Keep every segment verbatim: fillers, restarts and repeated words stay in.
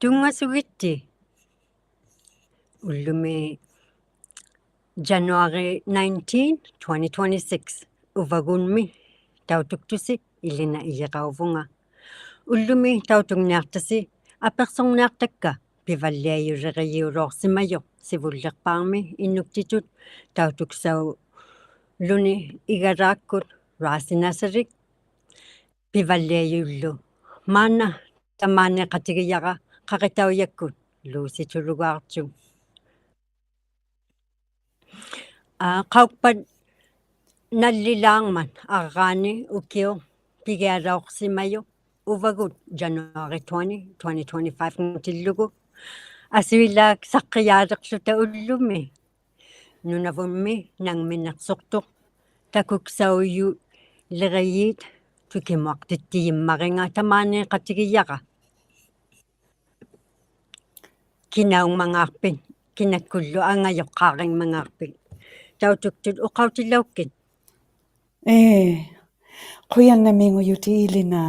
ᑐᙵᓱᒋᑦᓯ. ᐅᓪᓗᒥ January nineteen, twenty twenty-six. ᐅᕙᒍᒻᒥ ᑕᐅᑐᒃᑐᓯ ᐃᓖᓇ ᐃᔨᕋᐅᕗᖓ. ᐅᓪᓗᒥ ᑕᐅᑐᖕᓂᐊᖅᑕᓯ ᐊᐱᖅᓱᕐᓂᐊᖅᑕᒃᑲ ᐱᕙᓪᓕᐊᔪᓕᕆᔨᐅᓚᐅᖅᓯᒪᔪᖅ ᓯᕗᓪᓕᖅᐹᒥ ᐃᓄᒃᑎᑐᑦ ᑕᐅᑐᒃᓴᐅᓗᓂ ᐃᒐᓛᒃᑯᑦ ᕈᐊᓯ ᓇᓴᓕᒃ ᐱᕙᓪᓕᐊᔪᓪᓗ. ᒫᓐᓇ ᑕᒫᓃᖃᑎᒋᔭᕋ ᖃᕆᑕᐅᔭᒃᑯᑦ ᓘᓯ ᑐᓗᒑᕐᔪᒃ. ᐋ, ᖃᐅᒃᐸᑦ ᓇᓪᓕᓛᕐᒪᑦ ᐊᕐᕌᓂ ᐅᑭᐅᖅ ᐱᒋᐊᓚᐅᖅᓯᒪᔪᖅ ᐅᕙᒍᑦ January twenty, twenty twenty-five-ᖑᑎᓪᓗᒍ. ᐊᓱᐃᓛᒃ ᓴᖅᑭᔮᓕᖅᖢᑕ ᐅᓪᓗᒥ ᓄᓇᕗᒻᒥ ᓇᖕᒥᓂᖅᓱᖅᑐᖅ ᑕᑯᒃᓴᐅᔪᓕᕆᔩᑦ ᑐᑭᒧᐊᖅᑎᑦᑎᔨᒻᒪᕆᖓ ᑕᒫᓃᖃᑎᒋᔭᕋ. ᑭᓇᐅᖕᒪᖔᖅᐱᑦ, ᑭᓇᒃᑯᓪᓗ ᐊᖓᔪᖅᑳᕆᖕᒪᖔᖅᐱᑦ. ᑕᐅᑐᒃᑐᑦ ᐅᖃᐅᑎᓚᐅᒃᑭᑦ. ᐄ, ᖁᔭᓐᓇᒦᖑᔪᑎᑦ ᐃᓕᓇ.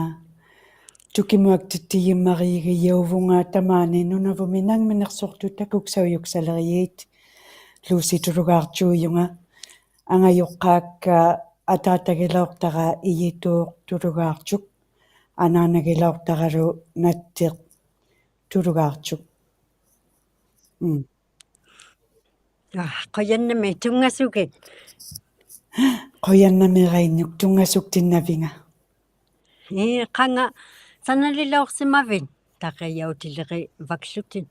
ᑐᑭᒧᐊᒃᑎᑦᑎᔨᒻᒪᕆᔨᒋᔭᐅᕗᖓ ᑕᒫᓂ ᓄᓇᕗᒻᒥ ᓇᖕᒥᓂᖅᓱᖅᑐᖅ ᑕᑯᒃᓴᐅᔪᒃᓴᓕᕆᔩᑦ ᓘᓯ ᑐᓗᒑᕐᔫᔪᖓ. ᐊᖓᔪᖅᑳᒃᑲ ᐊᑖᑕᒋᓚᐅᖅᑕᕋ ᐃᔨᑑᖅ ᑐᓗᒑᕐᔪᒃ, ᐊᓈᓇᒋᓚᐅᖅᑕᕋᓗ ᓇᑦᑎᖅ ᑐᓗᒑᕐᔪᒃ. ᒻᒻ. ᐋ, ᖁᔭᓐᓇᒦᒃ ᑐᙵᓱᒋᑦ. ᖁᔭᓐᓇᒦᕋᐃᓐᓄᒃ ᑐᙵᓱᒃᑎᓐᓇᕕᖓ. ᐄ, ᖃᖓ ᓴᓇᓕᓚᐅᖅᓯᒪᕕᑦ ᑕᕐᕆᔭᐅᑎᓕᕆᕙᒃᖢᑎᑦ?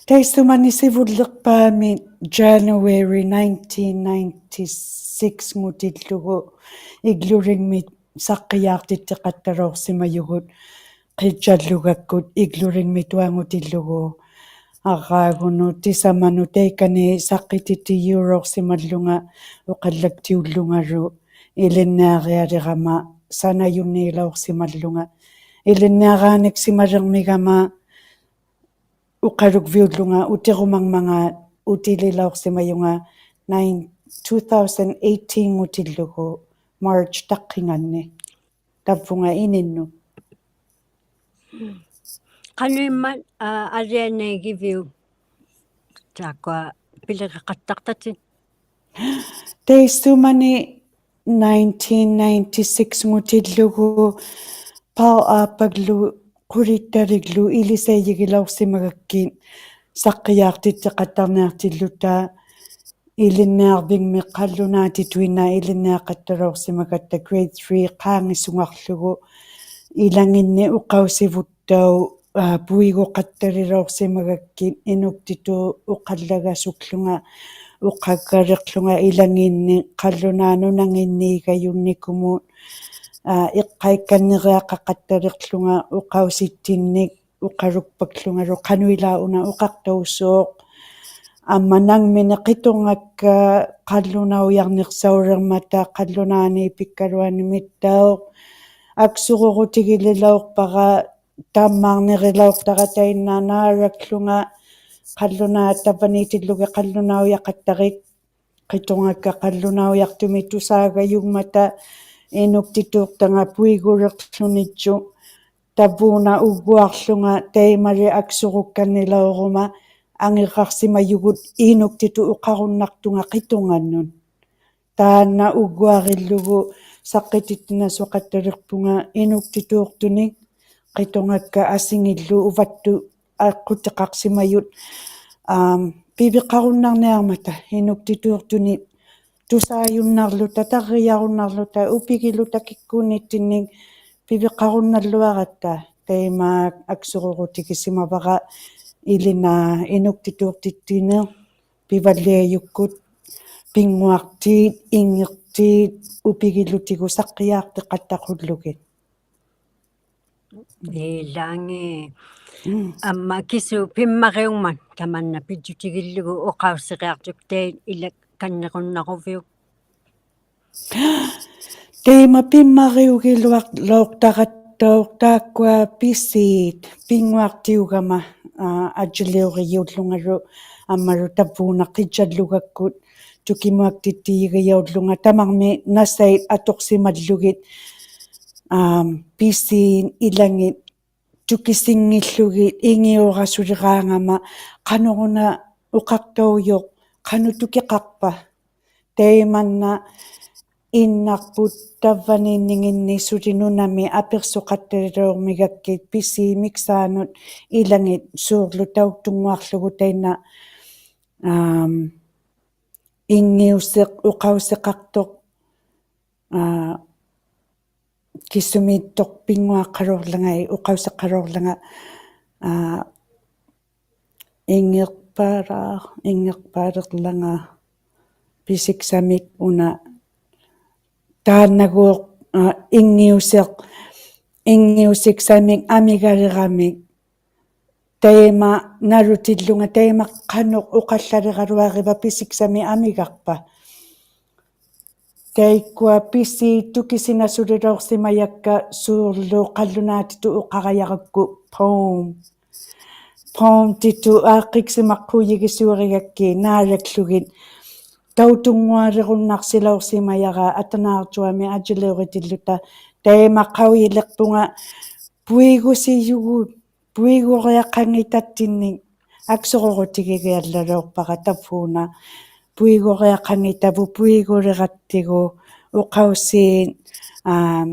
ᑕᐃᔅᓱᒪᓂ ᓯᕗᓪᓕᖅᐹᒥ January nineteen ninety-six-ᖑᑎᓪᓗᒍ ᐃᒡᓗᓕᖕᒥ ᓴᖅᑭᔮᖅᑎᑦᑎᖃᑦᑕᓚᐅᖅᓯᒪᔪᒍᑦ ᕿᔾᔭᓪᓗᒐᒃᑯᑦ ᐃᒡᓗᓕᖕᒥᑐᐊᖑᑎᓪᓗᒍ. ᐊᕐᕌᒍᓄᑦ ᑎᓴᒪᓄᑦ ᑕᐃᑲᓂ ᓴᖅᑭᑎᑦᑎᔨᐅᓚᐅᖅᓯᒪᓪᓗᖓ ᐅᖃᓪᓚᒃᑎᐅᓪᓗᖓᓗ ᐃᓕᓐᓂᐊᕆᐊᓕᕋᒪ ᓴᓇᔪᓐᓃᓚᐅᖅᓯᒪᓪᓗᖓ. ᐃᓕᓐᓂᐊᕌᓂᒃᓯᒪᓕᕐᒥᒐᒪ ᐅᖃᓗᒃᕕᐅᓪᓗᖓ ᐅᑎᕈᒪᖕᒪᖔᑦ ᐅᑎᓕᓚᐅᖅᓯᒪᔪᖓ nine, two thousand eighteen-ᖑᑎᓪᓗᒍ March ᑕᖅᑭᖓᓐᓂ. ᑕᕝᕗᖓ ᐃᓂᓐᓄᑦ. ᖃᓄᐃᒻᒪᑦ, ᐋ, ᐊᓕᐊᓇᐃᒋᕕᐅᒃ ᑖᒃᑯᐊ ᐱᓕᕆᖃᑦᑕᖅᑕᑎᑦ? ᑕᐃᔅᓱᒪᓂ nineteen ninety-six-ᖑᑎᓪᓗᒍ ᐸᐅ ᐋᑉᐸᒡᓗ ᖁᓕᑦᑕᓕᒡᓗ ᐃᓕᓴᐃᔨᒋᓚᐅᖅᓯᒪᒐᒃᑭᑦ ᓴᖅᑭᔮᖅᑎᑦᑎᖃᑦᑕᕐᓂᐊᖅᑎᓪᓗᑕ. ᐃᓕᓐᓂᐊᕐᕕᖕᒥ ᖃᓪᓗᓈᑎᑐᐃᓐᓇᖅ ᐃᓕᓐᓂᐊᖃᑦᑕᓚᐅᖅᓯᒪᒐᑦᑕ grade three ᖄᖏᓱᖓᕐᓗᒍ. ᐃᓚᖏᓐᓂ ᐅᖃᐅᓯᕗᑦᑕᐅᖅ, ᐋ, ᐳᐃᒍᖃᑦᑕᓕᓚᐅᖅᓯᒪᒐᒃᑭᑦ ᐃᓄᒃᑎᑑᖅ ᐅᖃᓪᓚᒐᓱᒃᖢᖓ, ᐅᖃᒃᑲᓕᖅᖢᖓ ᐃᓚᖏᓐᓂ ᖃᓪᓗᓈᑦ ᓄᓇᖏᓐᓃᒐᔪᓐᓂᖁᒧᑦ, ᐋ, ᐃᖅᑲᐃᒃᑲᓐᓂᕆᐊᖃᖃᑦᑕᓕᖅᖢᖓ ᐅᖃᐅᓯᑦᑎᓐᓂᒃ, ᐅᖃᓗᒃᐸᒃᖢᖓᓗ ᖃᓄᐃᓛᒃ ᐅᓇ ᐅᖃᖅᑕᐅᓲᖅ. ᐊᒻᒪ ᓇᖕᒥᓂᖅ ᕿᑐᕐᖓᒃᑲ ᖃᓪᓗᓇᐅᔭᕐᓂᖅᓴᐅᓕᕐᒪᑕ ᖃᓪᓗᓈᓂ ᐱᒃᑲᓗᐊᓂ ᒥᑦᑕᐅᖅ ᐊᒃᓱᕈᕈᑎᒋᓕᓚᐅᖅᐸᕋ ᑕᒻᒫᕐᓂᕆᓚᐅᖅᑕᕋ ᑕᐃᓐᓇ ᓈᓚᒃᖢᖓ ᖃᓪᓗᓈᑦ ᑕᕝᕙᓃᑎᓪᓗᒋᑦ ᖃᓪᓗᓇᐅᔭᖃᑦᑕᕆᑦ. ᕿᑐᕐᖓᒃᑲ ᖃᓪᓗᓇᐅᔭᖅᑐᒥᒃ ᑐᓵᒐᔪᖕᒪᑕ ᐃᓄᒃᑎᑑᖅᑕᖓ ᐳᐃᒍᓕᖅᖢᓂᔾᔪᒃ. ᑕᕝᕘᓇ ᐅᒡᒍᐊᕐᖢᖓ ᑕᐃᒪᓕ ᐊᒃᓱᕈᒃᑲᓐᓂᓚᐅᕈᒪ ᐊᖏᕐᕋᖅᓯᒪᔪᒍᑦ ᐃᓄᒃᑎᑐᑦ ᐅᖃᕈᓐᓇᖅᑐᖓ ᕿᑐᕐᖓᓄᑦ. ᑖᓐᓇ ᐅᒡᒍᐊᕆᓪᓗᒍ ᓴᖅᑭᑎᑦᑎᓇᓱᖃᑦᑕᓕᖅᐳᖓ ᐃᓄᒃᑎᑑᖅᑐᓂᒃ, ᕿᑐᕐᖓᒃᑲ ᐊᓯᖏᓪᓗ ᐅᕙᑦᑐᑦ ᐊᖅᑯᑎᖃᖅᓯᒪᔪᑦ, ᐋᒻ, ᐱᕕᖃᕈᓐᓇᕐᓂᐊᕐᒪᑕ ᐃᓄᒃᑎᑑᖅᑐᓂᒃ ᑐᓵᔪᓐᓇᕐᓗᑕ, ᑕᕐᕆᔭᕈᓐᓇᕐᓗᑕ, ᐅᐱᒋᓗᑕ ᑭᒃᑰᓐᓂᑦᑎᓐᓂᒃ ᐱᕕᖃᕈᓐᓇᕐᓗᐊᕋᑦᑕ. ᑕᐃᒫᒃ ᐊᒃᓱᕈᕈᑎᒋᓯᒪᕙᕋ ᐃᓕᓐᓈᑦ ᐃᓄᒃᑎᑑᖅᑎᑦᑎᓂᖅ ᐱᕙᓪᓕᐊᔪᒃᑯᑦ ᐱᙳᐊᖅᑏᑦ, ᐃᙱᖅᑏᑦ, ᐅᐱᒋᓗᑎᒍᑦ ᓴᖅᑭᔮᖅᑎᖃᑦᑕᖁᓪᓗᒋᑦ. ᐃᓛᖏ. ᒻᒻ. ᐊᒻᒪ ᑭᓱ ᐱᒻᒪᕆᐅᖕᒪᑦ ᑕᒪᓐᓇ ᐱᔾᔪᑎᒋᓪᓗᒍ ᐅᖃᐅᓯᕆᐊᖅᑐᒃ ᑕᐃᓐ ᐃᓚᒃᑲᓐᓂᕈᓐᓇᕈᕕᐅᒃ? ᑕᐃᒪ ᐱᒻᒪᕆᐅᒋᓗᐊᕐᓚᐅᖅᑕᕋᑦᑕᐅᖅ ᑖᒃᑯᐊ ᐱᓰᑦ ᐱᙳᐊᖅᑎᐅᒐᒪ, ᐋ, ᐊᔾᔨᓕᐅᕆᔨᐅᓪᓗᖓᓗ ᐊᒻᒪᓗ ᑕᕝᕘᓇ ᕿᔾᔭᓪᓗᒐᒃᑯᑦ ᑐᑭᒧᐊᒃᑎᑦᑎᔨᒋᔭᐅᓪᓗᖓ ᑕᒪᕐᒥᒃ ᓇᓴᐃᑦ ᐊᑐᖅᓯᒪᓪᓗᒋᑦ, ᐋᒻ, ᐱᓰᑦ ᐃᓚᖏᑦ tukisinngillugit ingiurasuliraangama qanuq una uqaqtaujuq, qanuq tukiqaqpa. Taimanna innaqput tavvaniinninginni suli nunami apiqsuqattalilaurmigakkit pisiit miksaanut ilangit suurlu tautunnguaqługu tainna, am, inngiusiq uqausiqaqtuq, aa, kisumiittuq pinnguaqaluurlangai uqausiqaluurlanga, aa, inngiqpara-, inngiqpalirlanga pisiksamik una taannaguuq, aa, inngiusiq, inngiusiksamik amigaliramik. Taima nalutillunga taima qanuq uqallaliraluariva pisiksamik amigaqpa. Taikkua pisiit tukisinasulilauqsimajakka suurlu qallunaatitut uqarajarakku poem. Poem-titut aaqqiqsimaqquujigisuurigakkit naalakługit tautunngualirunnaqsilauqsimajara atanaarjuami ajiliuritilluta. Taima qaujiliqpunga puigusijugut, puiguriaqanngitattinnik aksuruqutigigiallalauqpara tavvuuna. Puiguriaqanngitavut puigulirattigu uqausiit, am,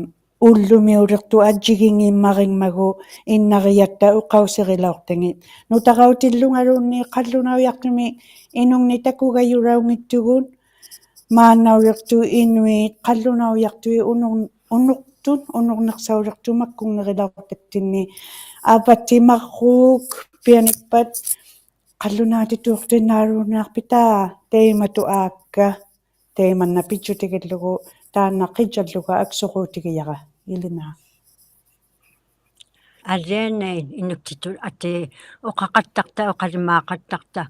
ullumiuliqtuq ajjiginngimmaringmagu innarijatta uqausirilauqtangit. Nutarautillungaluunniit qallunaujaqtumik inungnik takugajulaunngittugut, maannauliqtuq inuit qallunaujaqtuit unur-, unuqtut, unurniqsauliqtut makkunnirilauqtattinni. Avatimarruuk pianikpat qallunaatituuqtuinnaaluuniaqpita, taimatut aakka, taimanna pijjutigillugu, taanna qijjalluga aksuruutigijara, Elena. Alianait inuktitut atii uqaqattaqta, uqalimaaqattaqta.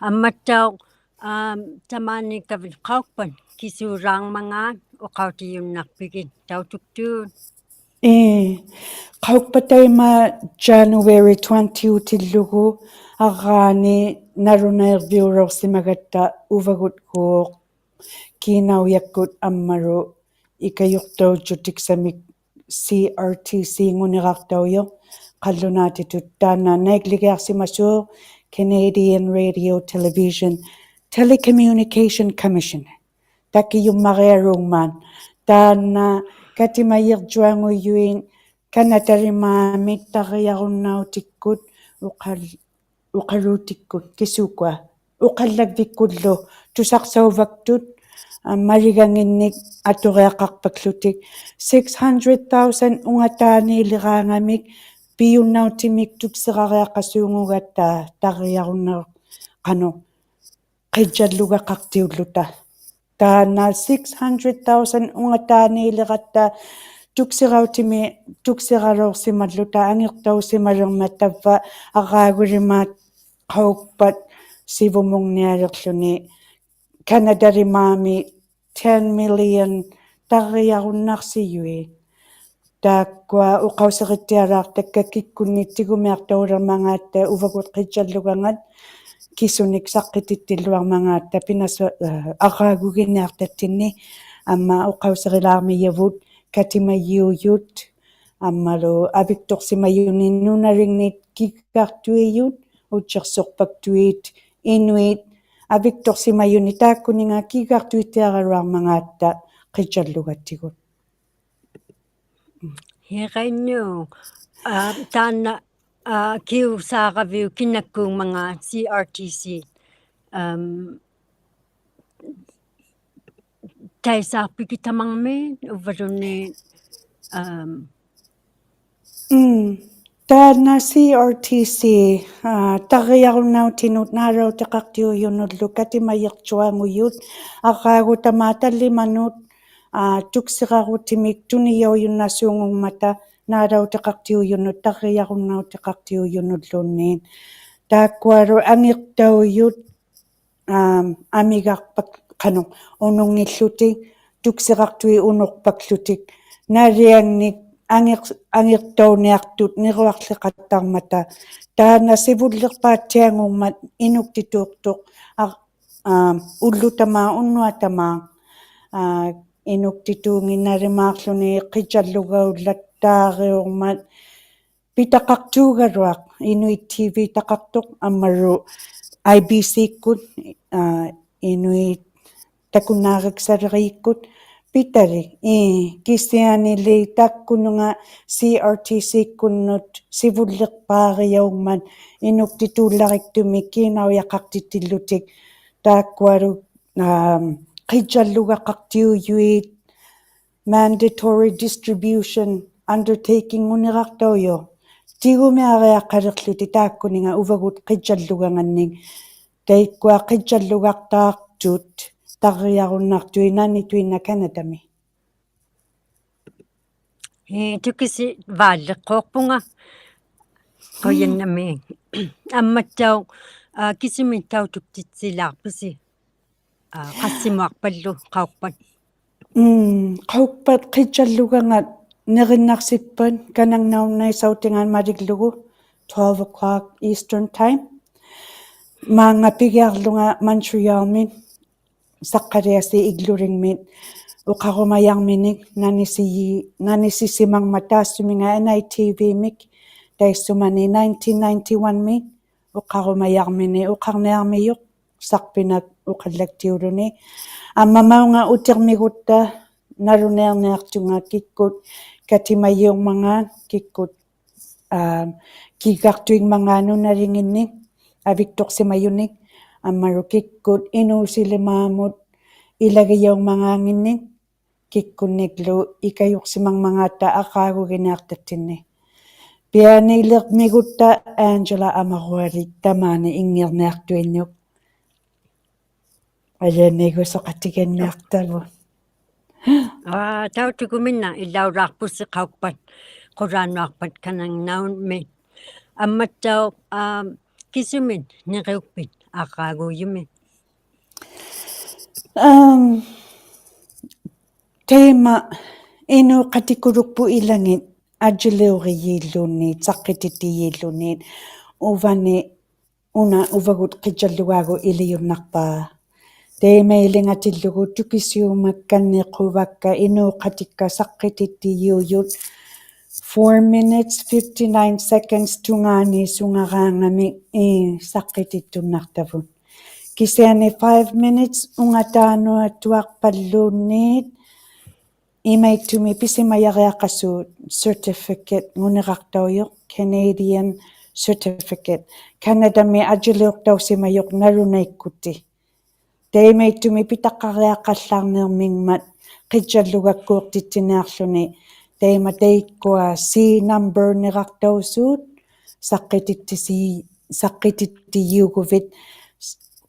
Ammattauq, am, tamaaniikkavit qaukpat kisuulaarmangaat uqautijunnaqpigit tautuktut. Ii, qaukpat taima January twenty-utillugu, arraani nalunairviulauqsimagatta uvagutguuq kiinaujakkut ammalu ikajuqtaujutiksamik C R T C-nguniraqtaujuq qallunaatitut, taanna naigligiaqsimasuuq Canadian Radio Television Telecommunication Commission. Takijummarialuungmat taanna katimajirjuangujuit Kanatalimaamit tarrijarunnautikkut uqal-, uqaluutikkut kisuukua uqallagvikkullu tusaqsauvaktut, a, maliganginnik aturiaqaqpakłutik six hundred thousand ungataaniiliraangamik pijunnautimik tuksirariaqasuungugatta tarrijarunnaq qanuq qijjallugaqaqtiulluta. Taanna six hundred thousand ungataaniiliratta tuksirautimi-, tuksiralauqsimalluta angiqtausimalirmat tavva arraagulimaat qaukpat sivumungnialiqłuni Kanatalimaami ten million tarrijarunnaqsijuit. Taakkua uqausirittialaaqtakka kikkunnit tigumiaqtaulirmangaatta uvagut qijjallugangat kisunik saqqitittilluarmangaatta pinasa-, eh, arraaguginiaqtattinni, amma uqausirilaarmijavut katimajiujut ammalu aviktuqsimajunit nunalingnit kigaqtuijut, ujjiqsuqpaktuit inuit aviktuqsimajunit taakkuninga kigaqtuittiaraluarmangaatta qijjallugattigut. Hiqainnuuq, aa, taanna, aa, kiusaaraviuk kinakkuungmangaat C R T C, am, taisaaqpigit tamarmit uvvaluunniit, am, Mm. Taanna C R T C, aa, tarrijarunnautinut naalautiqaqtiujunullu katimajirjuangujut, arraagu tamaat tallimanut, aa, tuksirarutimik tunijaujunnasuungungmata naalautiqaqtiujunut, tarrijarunnautiqaqtiujunulluunniit. Taakkualu angiqtaujut, am, amigaqpaq-, qanuq, ununngillutik, tuksiraqtuit unuqpakłutik, naliangnik angiq-, angiqtauniaqtut niruaqłiqattarmata. Taanna sivulliqpaattiangungmat inuktituuqtuq, a-, am, ullutamaaq, unnuatamaaq, aa, inuktituunginnalimaaqłuni qijjallugaullattaariurmat ᐱᑕᖃᖅᑑᒐᓗᐊᖅ, Inuit T V-ᑕᖃᖅᑐᖅ, ᐊᒻᒪᓗ I B C-ᒃᑯᑦ, ᐋ, Inuit ᑕᑯᓐᓈᕆᒃᓴᓕᕆᔨᒃᑯᑦ, ᐱᑕᓕᒃ, ᐄ, ᑭᓯᐊᓂᓕ ᑖᒃᑯᓄᖓ C R T C-ᒃᑯᓐᓄᑦ ᓯᕗᓪᓕᖅᐹᕆᔭᐅᖕᒪᑦ ᐃᓄᒃᑎᑑᓪᓚᕆᒃᑐᒥᒃ ᑮᓇᐅᔭᖃᖅᑎᑦᑎᓪᓗᑎᒃ, ᑖᒃᑯᐊᓗ, ᐋᒻ, ᕿᔾᔭᓪᓗᒐᖃᖅᑎᐅᔪᐃᑦ mandatory distribution undertaking-ᖑᓂᕋᖅᑕᐅᔪᖅ. ᑎᒍᒥᐊᕆᐊᖃᓕᖅᖢᑎᒃ ᑖᒃᑯᓂᖓ ᐅᕙᒍᑦ ᕿᔾᔭᓪᓗᒐᖓᓐᓂᒃ. ᑕᐃᒃᑯᐊ ᕿᔾᔭᓪᓗᒐᖅᑖᖅᑐᑦ ᑕᕐᕆᐊᕈᓐᓇᖅᑐᐃᑦ ᓇᓂᑐᐃᓐᓇᖅ ᑲᓇᑕᒥ. ᐄ, ᑐᑭᓯᕙᓪᓕᖅᑰᖅᐳᖓ. ᖁᔭᓐᓇᒦᒃ. ᐊᒻᒪᑦᑕᐅᖅ, ᐋ, ᑭᓱᒥᒃ ᑕᐅᑐᒃᑎᑦᓯᓛᖅᐱᓯ? ᐋ, ᖃᔅᓯᒧᐊᖅᐸᓪᓗ ᖃᐅᒃᐸᑦ. ᒻᒻ, ᖃᐅᒃᐸᑦ ᕿᔾᔭᓪᓗᒐᖓᑦ ᓂᕆᓐᓇᖅᓯᑉᐸᑦ ᑲᓇᖕᓇᐅᓐᓇᐃᓴᐅᑎᖓᒻᒪᓕᒡᓗᒍ, twelve o'clock Eastern Time. ᒫᙵᑦ ᐱᒋᐊᕐᓗᖓ Montreal-ᒥᑦ, ᓴᒃᑲᓕᐊᓯ ᐃᒡᓗᓕᖕᒥᑦ, ᐅᖃᕈᒪᔭᕐᒥᓂᒃ ᓇᓂᓯᔨ-, ᓇᓂᓯᓯᒪᖕᒪᑦ ᑖᔅᓱᒥᖓ N I T V-ᒥᒃ, ᑕᐃᔅᓱᒪᓂ nineteen ninety-one-ᒥ ᐅᖃᕈᒪᔭᕐᒥᓂᒃ ᐅᖃᕐᓂᐊᕐᒥᔪᖅ ᓴᖅᐱᓇᒃ ᐅᖃᓪᓚᒃᑎᐅᓗᓂ. ᐊᒻᒪ ᒪᐅᖓ ᐅᑎᕐᒥᒍᑦᑕ ᓇᓗᓇᐃᕐᓂᐊᖅᑐᖓ ᑭᒃᑯᑦ ᑲᑎᒪᔨᐅᖕᒪᖔᑦ, ᑭᒃᑯᑦ, ᐋ, ᑭᒡᒐᖅᑐᐃᖕᒪᖔᑦ ᓄᓇᓕᖏᓐᓂᒃ ᐊᕕᒃᑐᖅᓯᒪᔪᓂᒃ, ᐊᒻᒪᓗ ᑭᒃᑯᑦ ᐃᓅᓯᓕᒫᒧᑦ ᐃᓚᒋᔭᐅᖕᒪᖔᖏᓐᓂᒃ, ᑭᒃᑯᓐᓂᒡᓗ ᐃᑲᔪᖅᓯᒪᖕᒪᖔᑕ ᐊᕐᕌᒍᒋᓂᐊᖅᑕᑦᑎᓐᓂ. ᐱᐊᓂᓕᕐᒥᒍᑦᑕ Angela ᐊᒪᕈᐊᓕᒃ ᑕᒫᓂ ᐃᙱᕐᓂᐊᖅᑐᐃᓐᓄᒃ. ᐊᓕᐊᓇᐃᒍᓱᖃᑎᒋᓂᐊᖅᑕᕗᑦ. ᐋ, ᑕᐅᑐᒍᒥᓇ ᐃᓚᐅᓛᖅᐳᓯ ᖃᐅᒃᐸᑦ, ᖁᓛᓄᐊᖅᐸᑦ ᑲᓇᖕᓇᐅᒻᒥ. ᐊᒻᒪᑦᑕᐅᖅ, ᐋ, ᑭᓱᒥᒃ ᓂᕆᐅᒃᐱᑦ ᐊᕐᕌᒍᔪᒥᒃ? ᐋᒻ, ᑕᐃᒪ ᐃᓅᖃᑎᑯᓗᒃᐳᑦ ᐃᓚᖏᑦ ᐊᔾᔨᓕᐅᕆᔩᓪᓘᓐᓃᑦ, ᓴᖅᑭᑎᑦᑎᔩᓪᓘᓐᓃᑦ, ᐅᕙᓂ ᐅᓇ ᐅᕙᒍᑦ ᕿᔾᔭᓪᓗᒑᒍᑦ ᐃᓕᔪᓐᓇᖅᐹ. ᑕᐃᒪᐃᓕᖓᑎᓪᓗᒍ ᑐᑭᓯᐅᒪᒃᑲᓐᓂᖁᕙᒃᑲ ᐃᓅᖃᑎᒃᑲ ᓴᖅᑭᑎᑦᑎᔨᐅᔪᑦ, four minutes, fifty-nine seconds ᑐᖔᓃᓱᖓᕌᖓᒥᒃ, ᐄ, ᓴᖅᑭᑎᑦᑐᓐᓇᖅᑕᕗᑦ. ᑭᓯᐊᓂ five minutes ᐅᖓᑖᓄᐊᑐᐊᖅᐸᓪᓘᓐᓃᑦ, ᐃᒪᐃᑦᑐᒥᒃ ᐱᓯᒪᔭᕆᐊᖃᓲᑦ certificate-ᖑᓂᕋᖅᑕᐅᔪᖅ, Canadian certificate. ᑲᓇᑕᒥ ᐊᔾᔨᓕᐅᖅᑕᐅᓯᒪᔪᖅ ᓇᓗᓇᐃᒃᑯᑎᒃ. ᑕᐃᒪᐃᑦᑐᒥᒃ ᐱᑕᖃᕆᐊᖃᓪᓚᕐᓂᕐᒥᖕᒪᑦ ᕿᔾᔭᓪᓗᒐᒃᑰᖅᑎᑦᑎᓂᐊᕐᓗᓂ, ᑕᐃᒪ ᑕᐃᒃᑯᐊ C number-ᓂᕋᖅᑕᐅᓲᑦ, ᓴᖅᑭᑎᑦᑎᓯ-, ᓴᖅᑭᑎᑦᑎᔨᐅᒍᕕᑦ,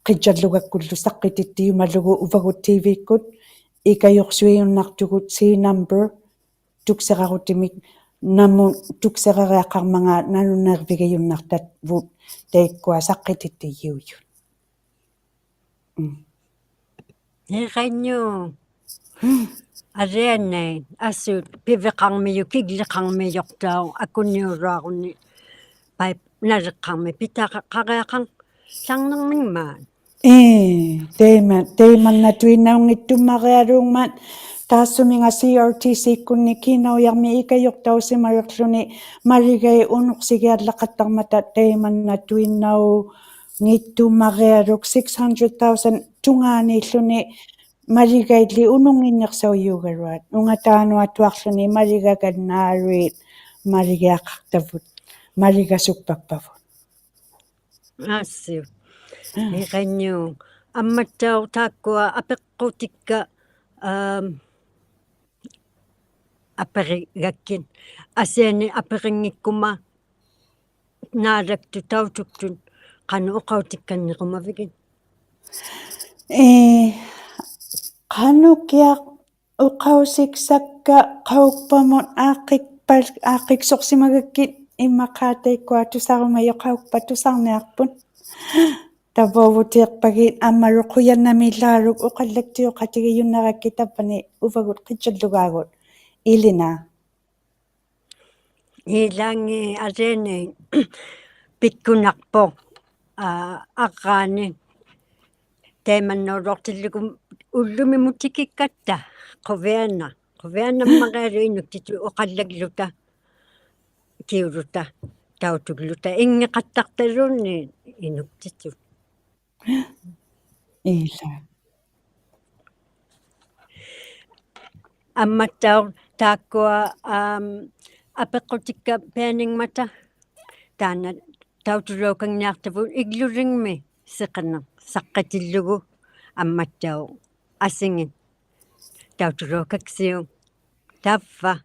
ᕿᔾᔭᓪᓗᒐᒃᑯᓪᓗ ᓴᖅᑭᑎᑦᑎᔪᒪᓪᓗᒍ ᐅᕙᒍᑦ T V-ᒃᑯᑦ, ᐃᑲᔪᖅᓱᐃᔪᓐᓇᖅᑐᒍᑦ C number, ᑐᒃᓯᕋᕈᑎᒥᒃ ᓇᒧᑦ ᑐᒃᓯᕋᕆᐊᖃᕐᒪᖔᑦ ᓇᓗᓇᐃᕐᕕᒋᔪᓐᓇᖅᑕᕗᑦ ᑕᐃᒃᑯᐊ ᓴᖅᑭᑎᑦᑎᔨᐅᔪᑦ. ᒻᒻ. ᓂᕿᓐᓄ. ᒻᒻ. ᐊᓕᐊᓇᐃᑦ, ᐊᓱᑦ ᐱᕕᖃᕐᒥᔪᖅ, ᑭᒡᓕᖃᕐᒥᔪᖅᑕᐅᖅ ᐊᑯᓂᐅᓗᐊᕈᓂ, ᐸᐃᑉ ᓇᓕᖅᑲᕐᒥᒃ ᐱᑕᖃᕆᐊᖃᓪᓚᕐᓂᕐᒥᖕᒪᑦ. ᐄ, ᑕᐃᒪ, ᑕᐃᒪᓐᓇᑐᐃᓐᓇᐅᙱᑦᑐᒻᒪᕆᐊᓘᖕᒪᑦ, ᑖᔅᓱᒥᖓ C R T C-ᒃᑯᓐᓂ ᑮᓇᐅᔭᕐᒥᒃ ᐃᑲᔪᖅᑕᐅᓯᒪᓕᖅᖢᓂ, ᒪᓕᒐᐃᑦ ᐅᓄᖅᓯᒋᐊᓪᓚᖃᑦᑕᕐᒪᑕ ᑕᐃᒪᓐᓇᑐᐃᓐᓇᐅᙱᑦᑐᒻᒪᕆᐊᓗᒃ six hundred thousand ᑐᖔᓃᓪᓗᓂ, ᒪᓕᒐᐃᓪᓕ ᐅᓄᙱᓐᓂᖅᓴᐅᔫᒐᓗᐊᑦ, ᐅᖓᑖᓄᐊᑐᐊᕐᓗᓂ ᒪᓕᒐᒐᓐᓈᓗᐃᑦ ᒪᓕᒋᐊᖃᖅᑕᕗᑦ, ᒪᓕᒐᓱᒃᐸᒃᐸᕗᑦ. ᐊᓱ. ᓂᕿᓐᓄ. ᐊᒻᒪᑦᑕᐅᖅ ᑖᒃᑯᐊ ᐊᐱᖅᑯᑎᒃᑲ, ᐋᒻ, ᐊᐱᕆᒐᒃᑭᑦ. ᐊᓯᐊᓂᒃ ᐊᐱᕆᙱᒃᑯᒪ ᓈᓚᒃᑐᑦ ᑕᐅᑐᒃᑐᑦ ᖃᓄᖅ ᐅᖃᐅᑎᒃᑲᓐᓂᕈᒪᕕᒋᑦ? ᐄ, ᖃᓄᑭᐊᖅ ᐅᖃᐅᓯᒃᓴᒃᑲ ᖃᐅᒃᐸᒧᑦ ᐋᖅᑭᒃᐸ-, ᐋᖅᑭᒃᓱᖅᓯᒪᒐᒃᑭᑦ ᐃᒻᒪᖄ ᑕᐃᒃᑯᐊ ᑐᓴᕈᒪᔪᖅ ᖃᐅᒃᐸᑦ ᑐᓴᕐᓂᐊᖅᐳᑦ. ᑕᕝᕙᐅᕗᑏᖅᐸᒋᑦ ᐊᒻᒪᓗ ᖁᔭᓐᓇᒦᓪᓚᓗᒃ ᐅᖃᓪᓚᒃᑎᐅᖃᑎᒋᔪᓐᓇᕋᒃᑭᑦ ᑕᑉᐸᓂ ᐅᕙᒍᑦ ᕿᔾᔭᓪᓗᒑᒍᑦ. ᐃᓕᓇ. ᐃᓚᖏᑦ ᐊᓕᐊᓇᐃᑦ ᐱᒃᑯᓇᖅᐳᖅ, ᐋ, ᐊᕐᕌᓂ ᑕᐃᒪᓐᓇᐅᓚᐅᖅᑎᓪᓗᒍ ᐅᓪᓗᒥᒧᑦ ᑎᑭᒃᑲᑦᑕ, ᖁᕕᐊᓇ, ᖁᕕᐊᓇᒻᒪᕆᐊᓗᒃ ᐃᓄᒃᑎᑐᑦ ᐅᖃᓪᓚᒡᓗᑕ. ᑭᐅᓗᑕ ᑕᐅᑐᒡᓗᑕ ᐃᙱᖃᑦᑕᖅᑕᓘᓐᓃᑦ ᐃᓄᒃᑎᑐᑦ. ᐃᓛ. ᐊᒻᒪᑦᑕᐅᖅ ᑖᒃᑯᐊ, ᐋᒻ, ᐊᐱᖅᑯᑎᒃᑲ ᐱᐊᓂᖕᒪᑕ ᑖᓐᓇ ᑕᐅᑐᓚᐅᑲᖕᓂᐊᖅᑕᕗᑦ ᐃᒡᓗᓕᖕᒥ ᓯᕿᓂᖅ ᓴᖅᑭᑎᓪᓗᒍ ᐊᒻᒪᑦᑕᐅᖅ ᐊᓯᖏᑦ ᑕᐅᑐᓚᐅᑲᒃᓯᐅᒃ. ᑕᕝᕙ.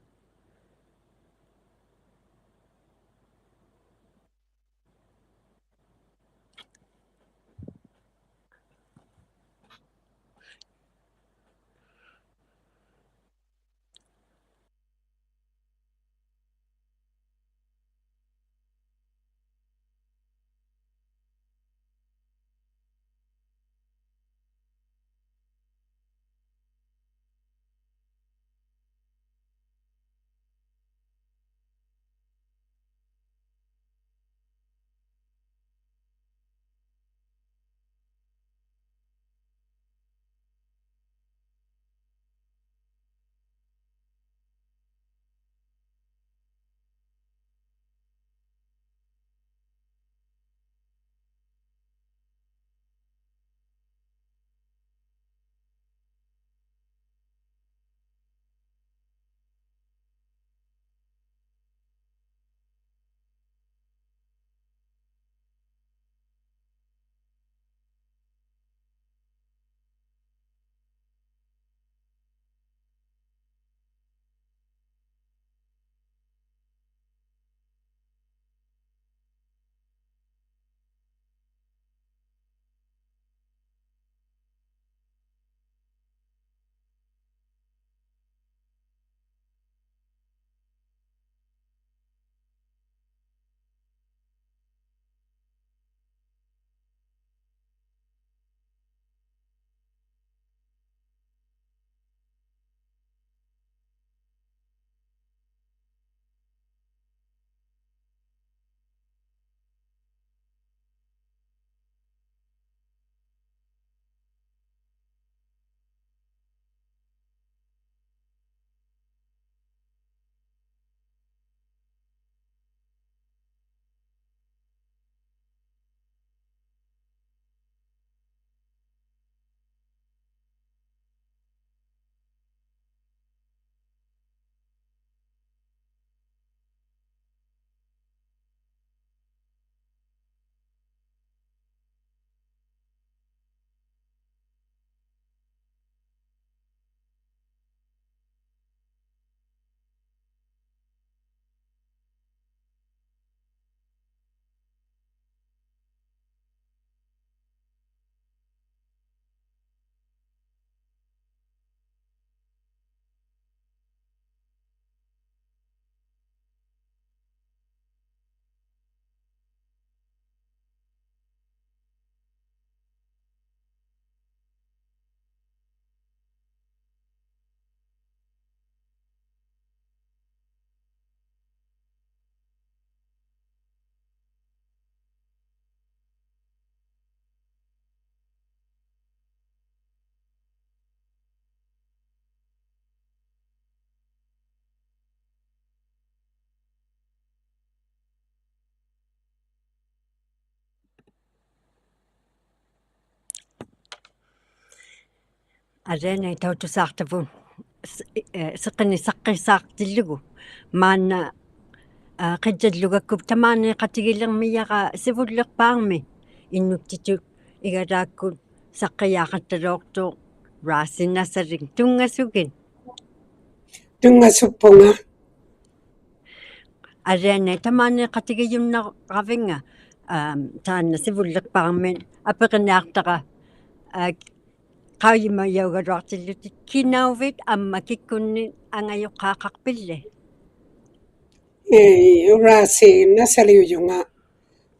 ᐊᓕᐊᓇᐃᑦ ᑕᐅᑐᓵᖅᑕᕗᑦ ᓯ-, ᐄ, ᓯᕿᓂᖅ ᓴᖅᑭᓵᖅᑎᓪᓗᒍ. ᒫᓐᓇ, ᐋ, ᕿᔾᔭᓪᓗᒐᒃᑯ ᑕᒫᓃᖃᑎᒋᓕᕐᒥᔭᕋ ᓯᕗᓪᓕᖅᐹᕐᒥ ᐃᓄᒃᑎᑐᑦ ᐃᒐᓛᒃᑯᑦ ᓴᖅᑭᔮᖃᑦᑕᓚᐅᖅᑐᖅ ᕋᓰ ᓇᓴᓕᒃ. ᑐᙵᓱᒋᑦ? ᑐᙵᓱᑉᐳᖓ. ᐊᓕᐊᓇᐃᑦ ᑕᒫᓃᖃᑎᒋᔪᓐᓇᕋᕕᙵ, ᐋᒻ, ᑖᓐᓇ ᓯᕗᓪᓕᖅᐹᕐᒥ ᐊᐱᕆᓂᐊᖅᑕᕋ, ᐋ, ᖃᐅᔨᒪᔭᐅᒐᓗᐊᖅᑎᓪᓗᑎᑦ ᑭᓇᐅᕕᑦ ᐊᒻᒪ ᑭᒃᑯᓐᓂᑦ ᐊᖓᔪᖅᑳᖃᖅᐱᓪᓕ? ᐄ, ᕋᓰ ᓇᓴᓕᐅᔪᖓ.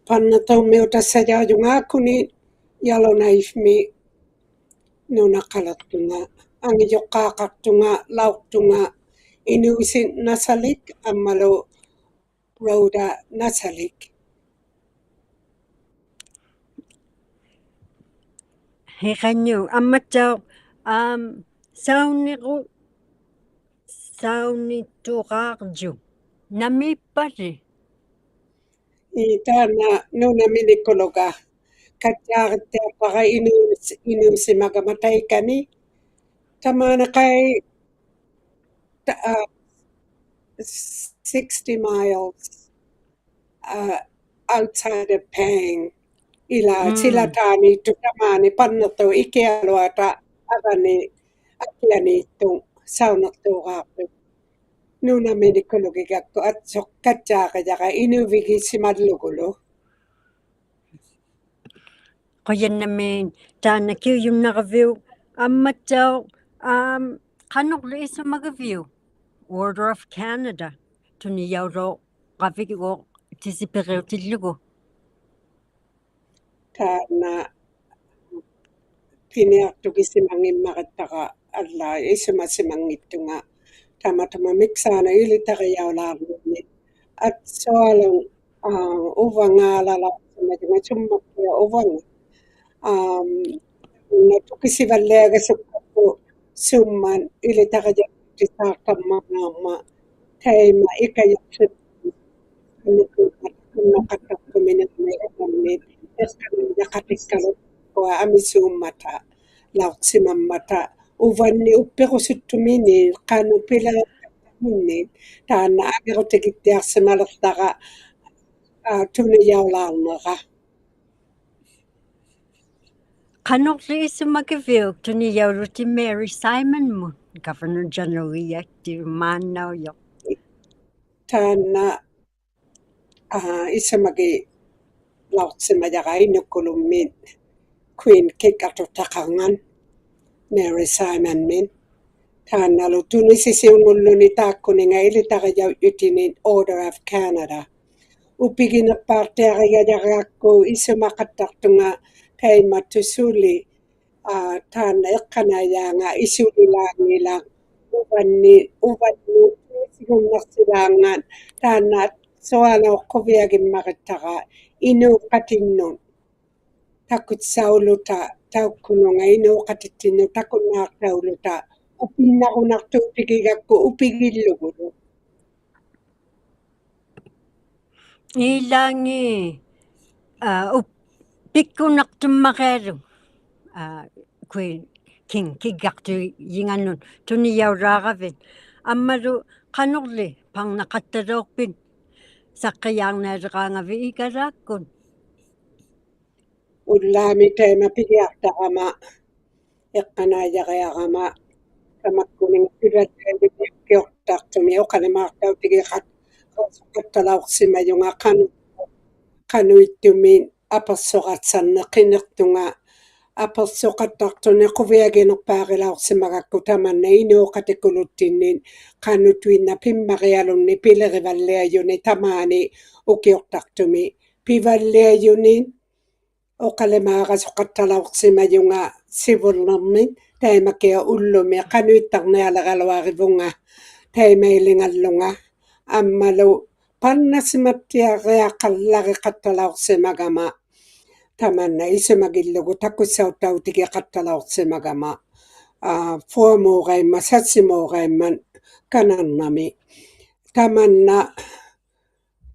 ᐸᓐᓇᑐᒥᐅᑕᓴᔭᐅᔪᖓ ᐊᑯᓂ Yellowknife-ᒥ ᓄᓇᖃᓕᖅᑐᖓ, ᐊᖓᔪᖅᑳᖃᖅᑐᖓ, ᓚᐅᖅᑐᖓ, ᐃᓅᓯᑦ ᓇᓴᓕᒃ ᐊᒻᒪᓗ Rhoda ᓇᓴᓕᒃ. ᓯᕿᓂᐅᑉ, ᐊᒻᒪᑦᑕᐅᖅ, ᐋᒻ, ᓴᐅᓂᕈ-, ᓴᐅᓂᑐᕌᕐᔪᒃ. ᓇᒦᑉᐸᓕ? ᐄ, ᑖᓐᓇ ᓄᓇᒥᓂᑯᓗᒐ ᑲᔾᔮᕆᑦᑎᐊᖅᑕᕋ ᐃᓅᓯ-, ᐃᓅᓯᒪᒐᒪ ᑕᐃᑲᓂ. ᑕᒫᓂ ᖃᐃ ᑕ-, ᐋ, sixty miles, ᐋ, outside of Pang. ᐃᓛ ᓯᓚᑖᓃᑦᑐᖅ ᑕᒫᓂ ᐸᓐᓂᖅᑑᖅ ᐃᑭᐊᓗᐊᑕ ᐊᕙᓂ ᐊᑭᐊᓃᑦᑐᖅ ᓴᐅᓂᖅᑑᕌᖅᑐᖅ. ᓄᓇᒥᓂᑯᓗᒋᒐᒃᑯ ᐊᑦᓱᖅ ᑲᔾᔮᕆᔭᕋ ᐃᓄᕕᒋᓯᒪᓪᓗᒍᓗ. ᖁᔭᓐᓇᒦᒃ ᑖᓐᓇ ᑭᐅᔪᓐᓇᕋᕕᐅᒃ ᐊᒻᒪᑦᑕᐅᖅ, ᐋᒻ, ᖃᓄᕐᓕ ᐃᓱᒪᒋᕕᐅᒃ Order of Canada ᑐᓂᔭᐅᓚᐅᕋᕕᐅᒃ ᑎᓯᐱᕆᐅᑎᓪᓗᒍ? ᑖᓐᓇ ᐱᓂᐊᖅᑐᒋᓯᒪᙱᒻᒪᕆᑦᑕᕋ ᐊᓪᓛᑦ ᐃᓱᒪᓯᒪᙱᑦᑐᖓ. ᑕᒪᑐᒪ ᒥᒃᓵᓄᑦ ᐃᓕᑕᕆᔭᐅᓛᕐᓂᕐᒥᒃ. ᐊᑦᓱᐊᓗᒃ, ᐋ, ᐅᕙᖓᓚᓚᐅᖅᓯᒪᔪᖓ ᓱᒻᒪᑦᑎᐊᖅ ᐅᕙᖓ. ᐋᒻ, ᓇ ᑐᑭᓯᕙᓪᓕᐊᒐᓱᒃᑲᒃᑯ ᓱᒻᒪᑦ ᐃᓕᑕᕆᔭᐅᑎᓴᖅᑕᒻᒪᕐᖓᒪ ᑕᐃᒪ ᐃᑲᔪᖅᓯᒪᓐᓂᒃ ᓱᒻᒪᑦ ᓱᒻᒪᖃᑦᑕᖅᑐᒥᓂᕐᒥᒃ ᐃᒻᒪᓐᓂᒃ ᐃᖅᑲᓇᐃᔭᖃᑎᒃᑲᓗᒃ ᐅᑯᐊ ᐊᒥᓲᒻᒪᑕ ᓚᐅᖅᓯᒪᒻᒪᑕ ᐅᕙᓐᓂᒃ ᐅᑉᐱᕈᓱᑦᑐᒥᓂᖅ ᖃᓄᖅ ᐱᓚᐅᖅᑕᒻᒥᓂᖅ ᑖᓐᓇ ᐊᖏᕈᑎᒋᑦᑎᐊᖅᓯᒪᓕᖅᑕᕋ, ᐋ, ᑐᓂᔭᐅᓛᕐᓂᕋ. ᖃᓄᕐᓕ ᐃᓱᒪᒋᕕᐅᒃ ᑐᓂᔭᐅᓗᑎᒃ Mary Simon-ᒧᑦ, Governor General-ᖑᔭᖅᑎᒍ ᒫᓐᓇᐅᔪᖅ? ᑖᓐᓇ, ᐋ, ᐃᓱᒪᒋᓚᐅᖅᓯᒪᔭᕋ ᐃᓄᑯᓗᒻᒥ Queen ᑭᒡᒐᖅᑐᖅᑕᖃᕐᖓᑦ Mary Simon-ᒥᓐ. ᑖᓐᓇᓗ ᑐᓂᓯᓯᐅᖑᓪᓗᓂ ᑖᒃᑯᓂᖓ ᐃᓕᑕᕆᔭᐅᔾᔪᑎᓂᒃ Order of Canada. ᐅᐱᒋᓂᖅᐹᖅᑎᐊᕆᔭᕋᒃᑯ ᐃᓱᒪᖃᑦᑕᖅᑐᖓ ᑕᐃᒪᑐᑦ ᓱᓕ, ᐋ, ᑖᓐᓇ ᐃᖅᑲᓇᐃᔮᖓ ᐃᓱᓕᓛᖑᐃᓛᒃ ᐅᕙᓐᓂᒃ, ᐅᕙᓐᓂᒃ ᑐᓂᓯᒍᓐᓇᖅᓯᓛᖓᑦ ᑖᓐᓇ ᐊᑦᓱᐊᓗᒃ ᖁᕕᐊᒋᒻᒪᕆᑦᑕᕋ ᐃᓅᖃᑎᓐᓄᑦ ᑕᑯᑦᓴᐅᓗᑕ ᑕᐅᒃᑯᓄᖓ ᐃᓅᖃᑎᑦᑎᓐᓄᑦ ᑕᑯᓐᓈᖅᑕᐅᓗᑕ ᐅᐱᓐᓇᕈᓇᖅᑑᑎᒋᒐᒃᑯ ᐅᐱᒋᓪᓗᒍᓗ. ᐃᓛᖏᑦ, ᐋ, ᐅᑉ-, ᐱᒃᑯᓇᖅᑐᒻᒪᕆᐊᓗᒃ, ᐋ, ᖁᐃ-, ᑭᖕ-, ᑭᒡᒐᖅᑐᐃᔨᖓᓄᑦ ᑐᓂᔭᐅᓛᕋᕕᑦ. ᐊᒻᒪᓗ ᖃᓄᕐᓕ ᐸᕐᓇᖃᑦᑕᓚᐅᖅᐱᑦ ᓴᖅᑭᔮᕐᓂᐊᓕᕌᖓᕕᑦ ᐃᒐᓛᒃᑯᑦ? ᐅᓪᓛᒥ ᑕᐃᒪ ᐱᒋᐊᖅᑕᕋᒪ ᐃᖅᑲᓇᐃᔭᕆᐊᕋᒪ ᑕᒪᒃᑯᓂᖓ ᐱᕙᓪᓕᐊᔪᓂ ᐅᑭᐅᖅᑕᖅᑐᒥ ᐅᖃᓕᒫᖅᑕᐅᑎᒋᖃᑦ-, ᖃᑦᑕᓚᐅᖅᓯᒪᔪᖓ ᖃᓄᖅ, ᖃᓄᐃᑦᑐᒥ ᐊᐱᖅᓱᕋᑦᓴᕐᓂᖅ ᕿᓂᖅᑐᖓ ᐊᐱᖅᓱᖃᑦᑕᖅᑐᓂ ᖁᕕᐊᒋᓂᖅᐹᕆᓚᐅᖅᓯᒪᒐᒃᑯ ᑕᒪᓐᓇ ᐃᓅᖃᑎᑯᓗᑦᑎᓐᓂᑦ ᖃᓄᑐᐃᓐᓇᖅ ᐱᒻᒪᕆᐊᓗᓐᓂ ᐱᓕᕆᕙᓪᓕᐊᔪᓂ ᑕᒫᓂ ᐅᑭᐅᖅᑕᖅᑐᒥ ᐱᕙᓪᓕᐊᔪᓂ ᐅᖃᓕᒫᕋᓱᖃᑦᑕᓚᐅᖅᓯᒪᔪᖓ ᓯᕗᓪᓕᕐᒥ ᑕᐃᒪᑭᐊᖅ ᐅᓪᓗᒥ ᖃᓄᐃᑦᑕᕐᓂᐊᓕᕋᓗᐊᕆᕗᖓ ᑕᐃᒪᐃᓕᖓᓪᓗᖓ ᐊᒻᒪᓗ ᐸᕐᓇᓯᒪᑦᑎᐊᕆᐊᖃᓪᓚᖅᓯᒪᒐᒪ ᑕᒪᓐᓇ ᐃᓱᒪᒋᓪᓗᒍ ᑕᑯᑦᓴᐅᑦᑕᐅᑎᒋᖃᑦᑕᓚᐅᖅᓯᒪᒐᒪ, ᐋ, four-ᒨᕋᐃᒻᒪᑦ, six-ᒨᕋᐃᒻᒪᑦ ᑲᓇᕐᓇᒥ. ᑕᒪᓐᓇ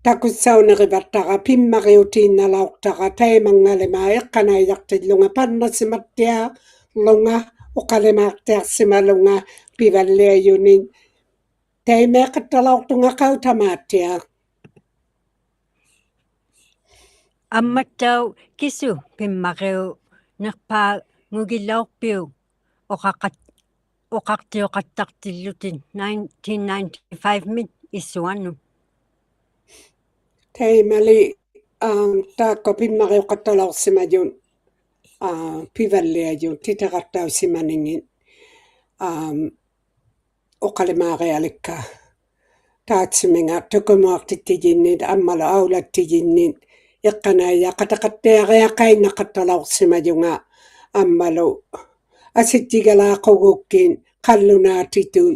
ᑕᑯᑦᓴᐅᓂᕆᕙᑦᑕᕋ ᐱᒻᒪᕆᐅᑏᓐᓇᓚᐅᖅᑕᕋ ᑕᐃᒪᙵᓕᒫᖅ ᐃᖅᑲᓇᐃᔭᖅᑎᓪᓗᖓ ᐸᕐᓇᓯᒪᑦᑎᐊᕐᓗᖓ ᐅᖃᓕᒫᖅᑎᐊᖅᓯᒪᓗᖓ ᐱᕙᓪᓕᐊᔪᓂ ᑕᐃᒪᐃᖃᑦᑕᓚᐅᖅᑐᖓ ᖃᐅᑕᒫᑦᑎᐊᖅ. ᐊᒻᒪᑦᑕᐅᖅ ᑭᓱ ᐱᒻᒪᕆᐅᓂᖅᐹᖑᒋᓚᐅᖅᐱᐅᒃ ᐅᖃᖃᑦ-, ᐅᖃᖅᑎᐅᖃᑦᑕᖅᑎᓪᓗᑎᒃ nineteen ninety-five-ᒥᑦ ᐃᔅᓱᐊᓄᑦ? ᑕᐃᒪᓕ, ᐋ, ᑖᒃᑯᐊ ᐱᒻᒪᕆᐅᖃᑦᑕᓚᐅᖅᓯᒪᔪᑦ, ᐋ, ᐱᕙᓪᓕᐊᔪᑦ ᑎᑎᕋᖅᑕᐅᓯᒪᓂᖏᑦ, ᐋ, ᐅᖃᓕᒫᕆᐊᓕᒃᑲ ᑖᑦᓱᒥᖓ ᑐᑭᒧᐊᖅᑎᑦᑎᔨᓐᓂᑦ ᐊᒻᒪᓗ ᐊᐅᓚᑦᑎᔨᓐᓂᑦ ᐃᖅᑲᓇᐃᔭᖃᑎᖃᑦᑎᐊᕆᐊᖃᐃᓐᓇᖃᑦᑕᓚᐅᖅᓯᒪᔪᖓ ᐊᒻᒪᓗ ᐊᓯᔾᔨᒐᓛᖁᒍᒃᑭᑦ ᖃᓪᓗᓈᑎᑐᑦ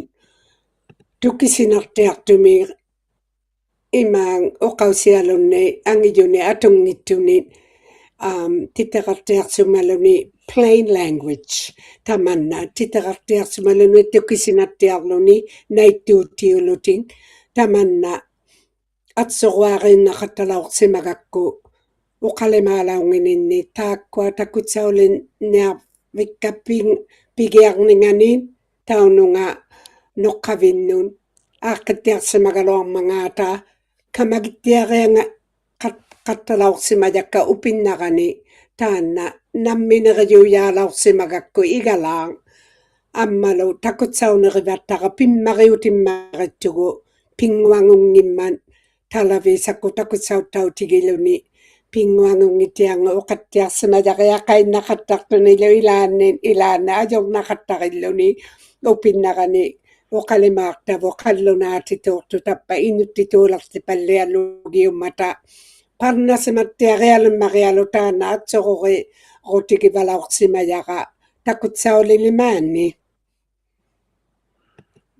ᑐᑭᓯᓇᖅᑎᐊᖅᑐᒥ ᐃᒫᒃ ᐅᖃᐅᓯᐊᓗᓐᓂ ᐊᖏᔪᓂ ᐊᑐᙱᑦᑐᓂ, ᐋᒻ, ᑎᑎᕋᖅᑎᐊᖅᓯᒪᓗᓂ plain language. ᑕᒪᓐᓇ ᑎᑎᕋᖅᑎᐊᖅᓯᒪᓗᓂ ᑐᑭᓯᓇᑦᑎᐊᕐᓗᓂ ᓇᐃᑦᑑᑎᐅᓗᑎᒃ. ᑕᒪᓐᓇ atsuruariinnaqattalauqsimagakku uqalimaalaungininni taakkua takutsaulinniarvikka pin-, pigiarningani taununga nuqqavinnut aaqqittiaqsimagaluarmangaata kamagittiarianga qat-, qattalauqsimajakka upinnarani taanna namminirijujaalauqsimagakku igalaaq. Ammalu takutsaunirivattara pimmariutimmarittugu pinnguangunngimmat talaviisakkut takutsauttautigiluni pinnguangunngittiarnga uqattiaqsimajariaqainnaqattaqtunilu ilaanni, ilaanni ajurnaqattarilluni upinnarani uqalimaaqtavut qallunaatituuqtut tappa inuttituulaqtipallialugiummata parnasimattiarialummarialu taanna atsururiirutigivalauqsimajara takutsaulilimaanni.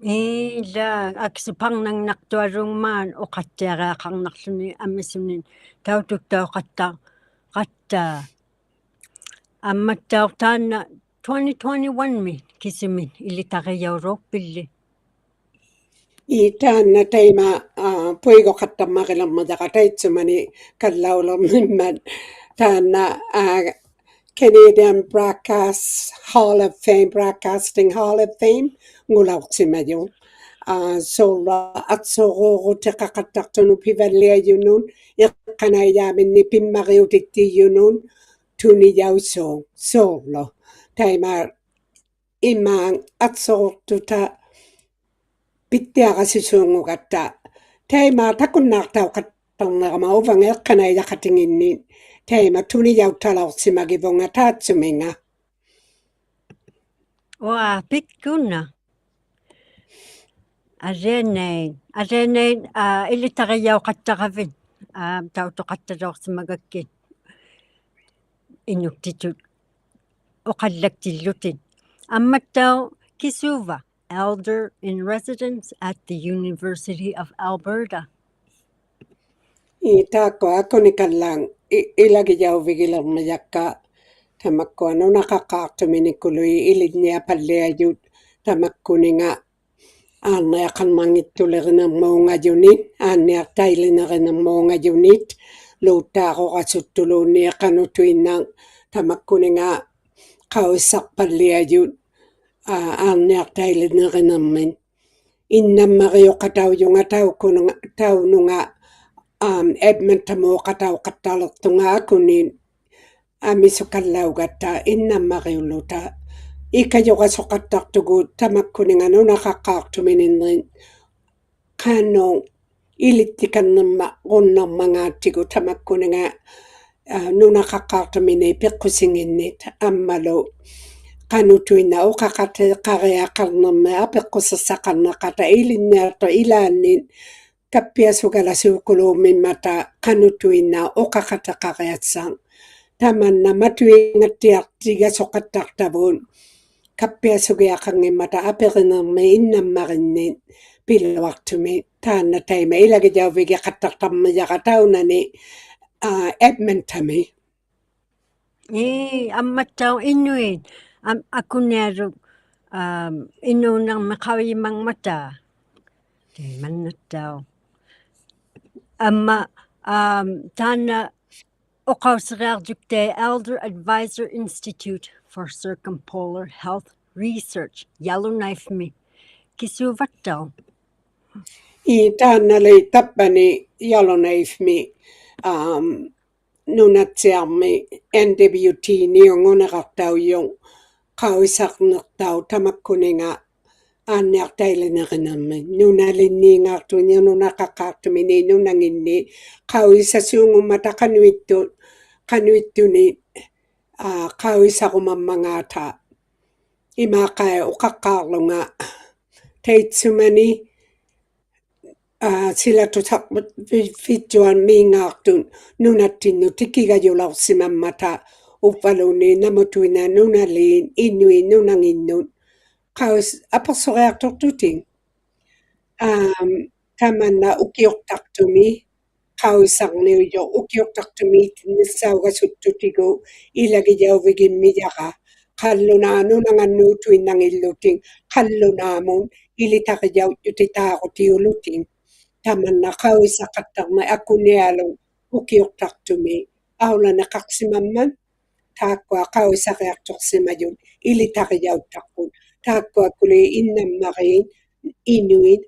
Ila, aksu parnangnaqtuarungmaan uqattiariaqarnaqłuni amisuni tautuktauqattaqatta. Ammattauq taanna twenty twenty-one-mi kisumi ilitarijauruuqpilli. Ii, taanna taima, aa, puiguqattarmarilammajara taitsumani kallaulirnimmat. Taanna, aa, Canadian Broadcast Hall of Fame, Broadcasting Hall of Fame-ngulauqsimajuq. Aa, suurlu atsuruurutiqaqattaqtunut pivalliajunut, iqqanaijaaminni pimmariutittijunut, tunijausuuq, suurlu. Taima imaak atsuruurtuta pittiarasusuungugatta. Taima takunnaaqtauqattarnirama uvanga iqqanaijaqatinginni. Taima tunijautalauqsimagivunga taatsuminga. Ua, pikkuna. Alianait, alianait, aa, ilitarijauqattaravit, aa, tautuqattalauqsimagakkit inuktitut uqallaktillutit. Ammattauq kisuva, Elder in Residence at the University of Alberta. Ii, taakkua akunikallak i-, ilagijauvigilirmajakka tamakkua nunaqaqqaaqtuminikului ilinniapalliajut tamakkuninga aanniaqarmanngittulirinirmuungajunit, aanniaqtailinirinirmuungajunit, luuttaarurasuttuluunniit qanutuinnaq tamakkuninga qaujisaqpalliajut, aa, aanniaqtailinirinirmit. Innammariuqataujunga taukununga, taununga, aam, Edmonton-muuqatauqattaliqtunga akuni amisukallaugatta innammariuluta. Ikajurasuqattaqtugut tamakkuninga nunaqaqqaaqtumininni qanuq ilittikarnirma-, runnarmangaattigu tamakkuninga, aa, nunaqaqqaaqtumini piqqusinginnit ammalu qanutuinnaq uqaqatiqariaqarnirmit apiqqusiqsaqarnaqata ilinniaqtuq ilaannit kappiasugalasuukuluummimmata qanutuinnaq uqaqatiqariassaq. Tamanna matuingattiaqtigasuqattaqtavut kappiasugiaqanngimmata apirinirmit innammarinnit piluaqtumit. Taanna taima ilagijauvigiqattaqtarmijara taunani, aa, Edmonton-mi. Ii, ammattauq inuit, am, akuniaruk, aam, inuunirmit qaujimangmata. Taimannattauq. Amma, aam, taanna uqausiriarjuktai Elder Advisor Institute for Circumpolar Health Research, Yellowknife-mi. Kisuvattauq? Ii, taannali tappani Yellowknife-mi, aam, Nunatsiarmi N W T-niunguniraqtaujuq qaujisarniqtauq tamakkuninga aanniaqtailinirinirmit. Nunalinniingaaqtuni nunaqaqqaaqtumini nunanginni qaujisasuungummata qanuittu-, qanuittuni, aa, qaujisarumammangaata. Imaaqai uqaqqaarlunga taitsumani, aa, silatusaqvit-, vittuarmiingaaqtut nunattinnut tikigajulauqsimammata uvvaluunniit namutuinnaq nunaliit inuit nunanginnut qaus-, apiqsuriaqtuqtutik. Aam, tamanna ukiuqtaqtumi qaujisarniujuq ukiuqtaqtumiitinnissaugasuttutigu ilagijauvigimmijara qallunaat nunangannuutuinnangillutik qallunaamut ilitarijaujjutitaarutiulutik. tamanna qaujisaqattaqmi akunialuk ukiuqtaqtumi aulaniqaqsimammat, taakkua qaujisariaqtuqsimajut ilitarijauttaqput, taakkuakuli innammariit inuit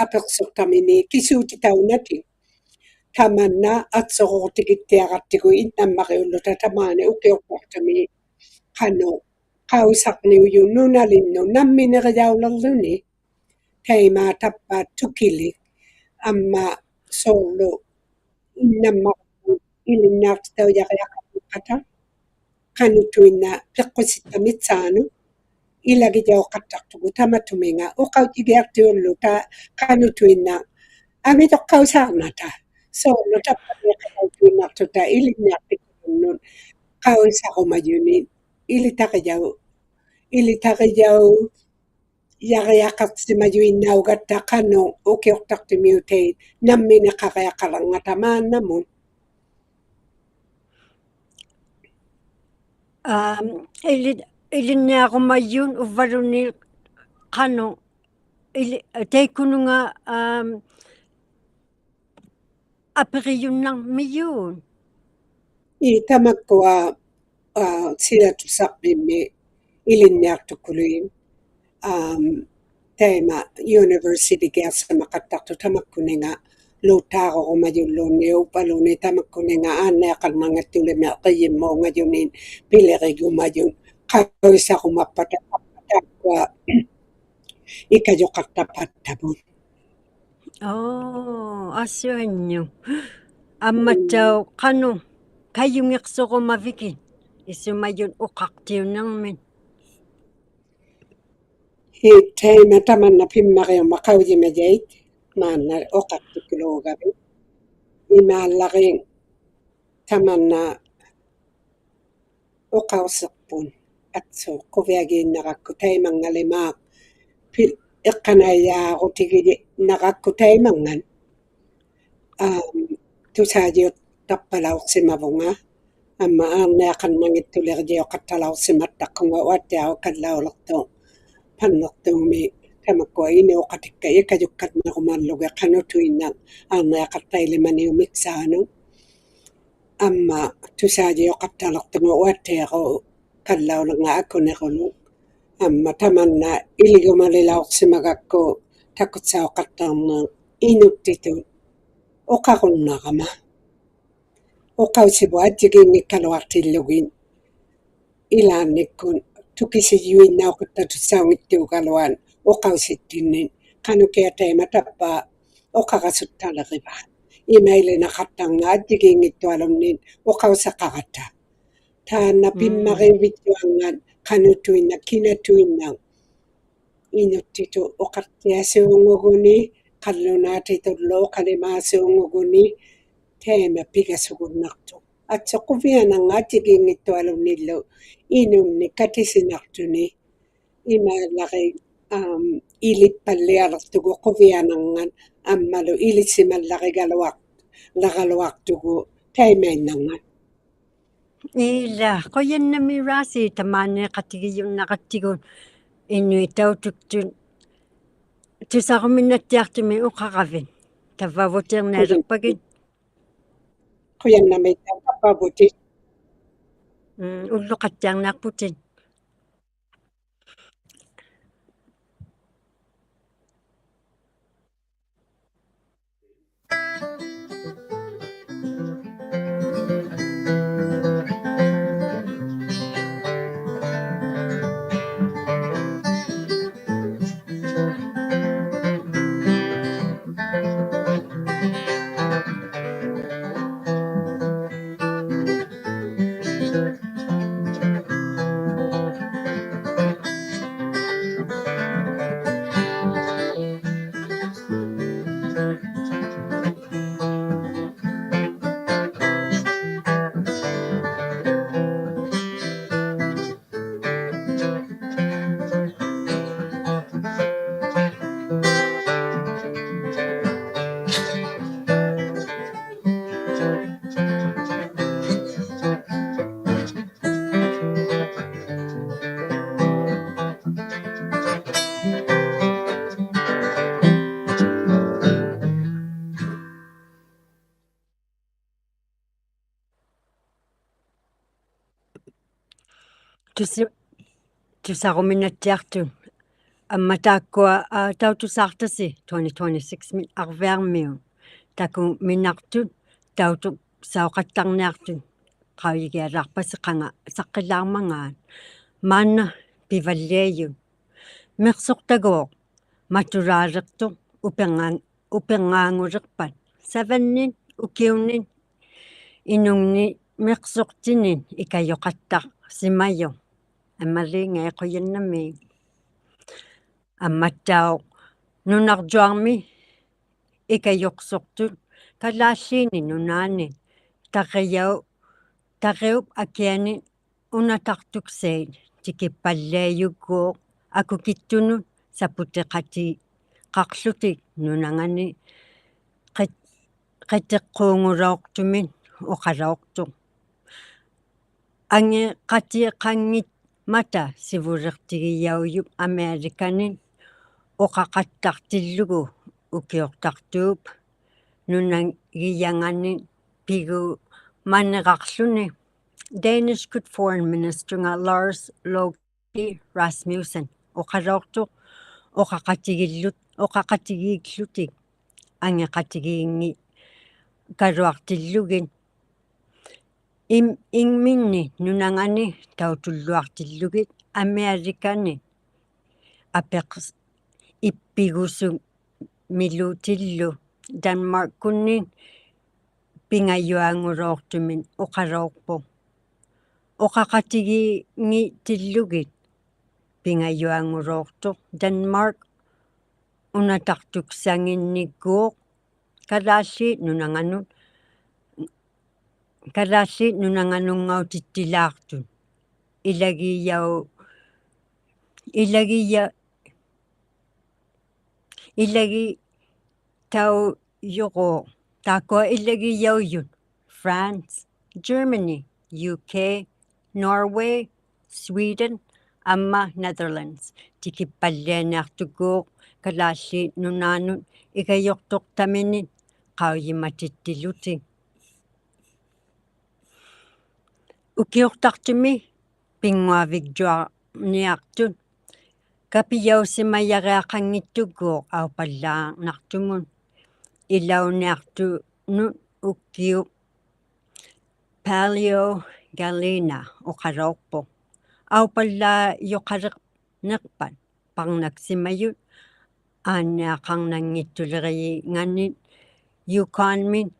apiqsuqtamini kisuutitaunatik. Tamanna atsuruutigittiaraqtigu innammariulluta tamaani ukiuqtaqtumi qanuq qaujisarniujut nunalinnut namminirijauliqłuni. Taima tappa tukilik amma suurlu innammariit ilinniaqtitaujariaqarniqpata qanutuinnaq piqqusittamitsaanut ilagijauqattaqtugut tamatuminga uqautigiaqtiulluta qanutuinnaq angituqqausaarnata. Suurlu tappaniiqatautuinnaqtuta ilinniaqtigilunnut qaujisarumajunit ilitarijau ilitarijau jariaqaqsimajuinnaugatta qanuq ukiuqtaqtumiutait namminiqariaqalirngata maannamut. Am, ili-, ilinniarumajut uvvaluunniit qanuq ili-, taikkununga, am, apigijunnarmijut. Ii, tamakkua, aa, silatusaqmimmi ilinniaqtukulugit, am, taima university-giaqsimaqattaqtut tamakkuninga luuttaarurumajulluunniit uvvaluunniit tamakkuninga aanniaqarnanngittulimarijimmuungajunit pilirigumajut qaujisarumappata taakkua ikajuqaqtapattamut. Oo, asuinnjuk. Ammattauq qanuq kajungiqsurumavigit isumajut uqaqtiunirmit? Ii, taima tamanna pimmariummat qaujimajait maanna uqaqtikuluugavit. Imaallari tamanna uqausiqput, atsu, quviagiinnarakku taimangalimaaq, pi-, iqqanaijaarutigiinnarakku taimanngat. Am, tusaajiuqtaqpalauqsimavunga, amma aanniaqarnanngittulirijauqattalauqsimattaqtunga uattiaruq kallauliqtuq, panniqtuumi, tamakkua inuuqatikka ikajukkarnirumallugit qanutuinnaq aanniaqattailimaniumiksaanut. Amma tusaajiuqattaliqtunga uattiaruq kallaulirnga akuniruluk. Amma tamanna iligumalilauqsimagakku takutsauqattarniq inuktitut uqarunnarama. Uqausivut ajjigiinngikkaluaqtillugit ilaannikkut tukisijuinnauqattatusaunngittuugaluat uqausittinnit qanukiaq taima tappa uqarasuttaliriva. Imailinaqattarnga ajjigiinngittualunnit uqausaqaratta. Taanna pimmariuvittuanngat qanutuinnaq kinatuinnaq inuktitut uqaqtiasuunguguni, qallunaatitullu uqalimaasuunguguni, taima pigasugunnaqtuq. Atsu quvianarngat ajjigiinngittualunnillu inunnik katisinaqtuni. Imaallari, am, ilippallialiqtugut quvianarngat ammalu ilisimallarigaluaq-, lagaluaqtugut taimainnarngat. Ila, qujannamiik Raasi tamaaniiqatigijunnaqattigu inuit tautuktut tusaruminnattiaqtumik uqaravit. Tavvavutiirnialiqpagit. Qujannamiik tavvavvutit. Mm, ulluqattiarniaqputit. tusi-, tusaruminattiaqtut. Amma taakkua, aa, tautusaaqtasi twenty twenty-six-mi arviarmiut. Takuminaqtut tautuksauqattarniaqtut qaujigialaaqpasi qanga saqqilaarmangaat. Maanna pivalliajut. Miqsuqtaguuq matulaaliqtuq upirnga-, upirngaanguliqpat. Seven-nit ukiunit inungni miqsuqtinit ikajuqattaqsimajuq. Emily Ngiqujannamiik. Ammattauq nunarjuarmi ikajuqsuqtut Kalaalliini Nunaanni tarrijau-, tarriup akiani unataqtuksait tikippalliajugguuq akukittunut saputiqatiqaqłutik nunangani qit-, qitiqquungulauqtumit uqalauqtuq. Angiqatiqanngimmata sivuliqtigijaujup Americanit uqaqattaqtillugu ukiuqtaqtuup nunagijangani pigumaniraqłuni Danish-kut Foreign Minister-nga Lars Løkke Rasmussen uqalauqtuq uqaqatigillut-, uqaqatigiiggłutik angiqatigiinngikkaluaqtillugit. Im-, ingminni nunangani tautulluaqtillugit Americanit apiqs-, ippigusumilutillu Danmark-kunni pingajuangulauqtumit uqalauqpuq. Uqaqatigiinngitillugit pingajuangulauqtuq Danmark unataqtuksanginnigguuq Kalaallit Nunanganut, Kalaallit Nunanganungautittilaaqtut. Ilagijau-, ilagija-, ilagitaujuruuq, taakkua ilagijaujut France, Germany, U K, Norway, Sweden, amma Netherlands tikippallianiaqtugguuq Kalaallit Nunaanut ikajuqtuqtaminit qaujimatittilutik. Ukiuqtaqtumi pinnguavigjuarniaqtut kapijausimajariaqanngittugguuq aupallaarnaqtumut ilauniaqtunut ukiuq Paavo Gallina uqalauqpuq. Aupallaajuqaliqniqpat parnaksimajut aanniaqarnanngittuliriinganit Yukon-mit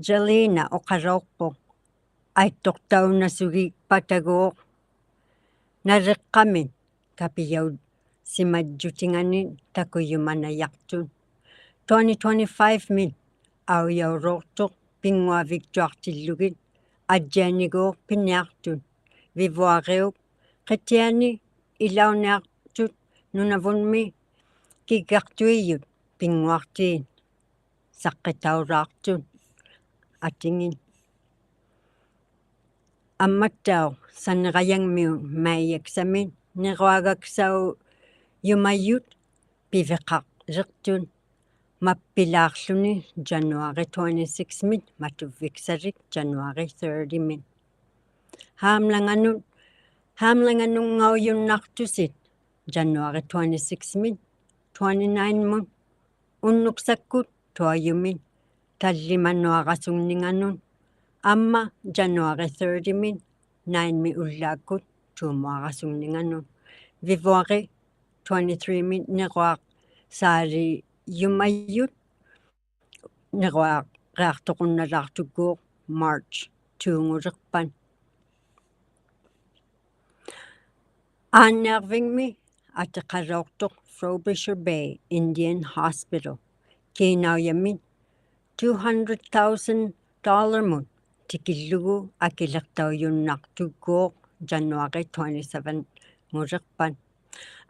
Gallina uqalauqpuq. Aittuqtaunasugipataguuq naliqqamit kapijausimajjutinganit takujumanajaqtut. Twenty twenty-five-mit aujaulauqtuq pinnguavigjuaqtillugit ajjianiguuq piniaqtut. Vivuariup qitiani ilauniaqtut Nunavummi kiggaqtuijut pinnguaqtiit saqqitaulaaqtut atingit. Ammattauq sanirajangmiut May-aksamit niruagaksaujumajut piviqaliqtut mappilaaqłuni January twenty-six-mit matuvviksalik January thirty-mit. Haamlanganut, haamlanganungaujunnaqtusit January twenty-six-mit twenty-nine-mut unnuksakkut tuajumit tallimanuarasungninganut amma January thirty-mit nine-mi ullaakkut tuumuarasungninganut. Vivuari twenty-three-mit niruaqsaalijumajut niruariaqtuqunnalaaqtugguuq March two-nguliqpat. Aanniarvingmi atiqalauqtuq Frobisher Bay Indian Hospital kiinaujamit two hundred thousand dollar-mut tikillugu akiliqtaujunnaqtugguuq January twenty-seven-nguliqpat.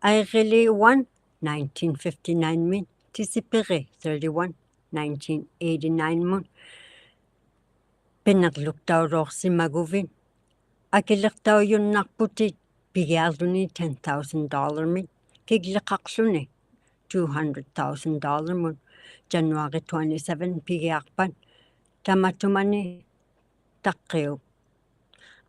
Airili one nineteen fifty-nine-mit Tisipiri thirty-one nineteen eighty-nine-mut piniqłuktaulauqsimaguvit akiliqtaujunnaqputit pigiaqłuni ten thousand dollar-mit kigliqaqłuni two hundred thousand dollar-mut January twenty-seven pigiaqpat tamatumani taqqiup.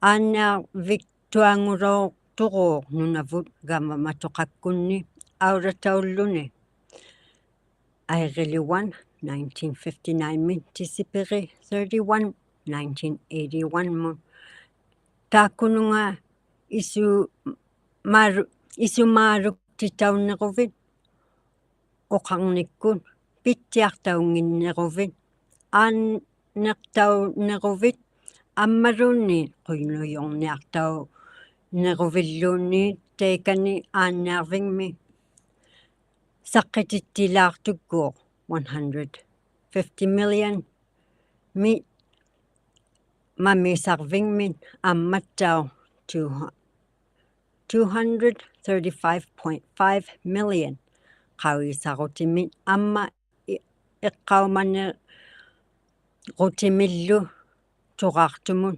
Aanniarvik ᖃᓄᖅᑐᐊᖑᓚᐅᖅᑐᒎᖅ ᓄᓇᕗᑦ ᒐᕙᒪᑐᖃᒃᑯᓐᓂ ᐊᐅᓚᑕᐅᓪᓗᓂ. ᐊᐃᕆᓕ one, nineteen fifty-nine-ᒥ ᑎᓯᐱᕆ thirty-one, nineteen eighty-one-ᒧᑦ. ᑖᒃᑯᓄᖓ ᐃᓱᒫᓗ-, ᐃᓱᒫᓗᒃᑎᑕᐅᓐᓂᕈᕕᑦ ᐅᖃᕐᓂᒃᑯᑦ, ᐱᑦᑎᐊᖅᑕᐅᙱᓐᓂᕈᕕᑦ, ᐋᓐᓂᖅᑕᐅᓐᓂᕈᕕᑦ, ᐊᒻᒪᓘᓐᓃᑦ ᖁᓐᓄᔪᕐᓂᐊᖅᑕᐅᓐᓂᕈᕕᓪᓘᓐᓃᑦ ᑕᐃᑲᓂ ᐋᓐᓂᐊᕐᕕᖕᒥ ᓴᖅᑭᑎᑦᑎᓛᖅᑐᒃᑰᖅ one hundred fifty million-ᒥ ᒪᒦᓴᕐᕕᖕᒥᑦ ᐊᒻᒪᑦᑕᐅᖅ two, two hundred thirty-five point five million ᖃᐅᔨᓴᕈᑎᒥᑦ ᐊᒻᒪ ᐃ-, ᐃᖅᑲᐅᒪᓂᕈᑎᒥᓪᓗ ᑐᕌᖅᑐᒧᑦ.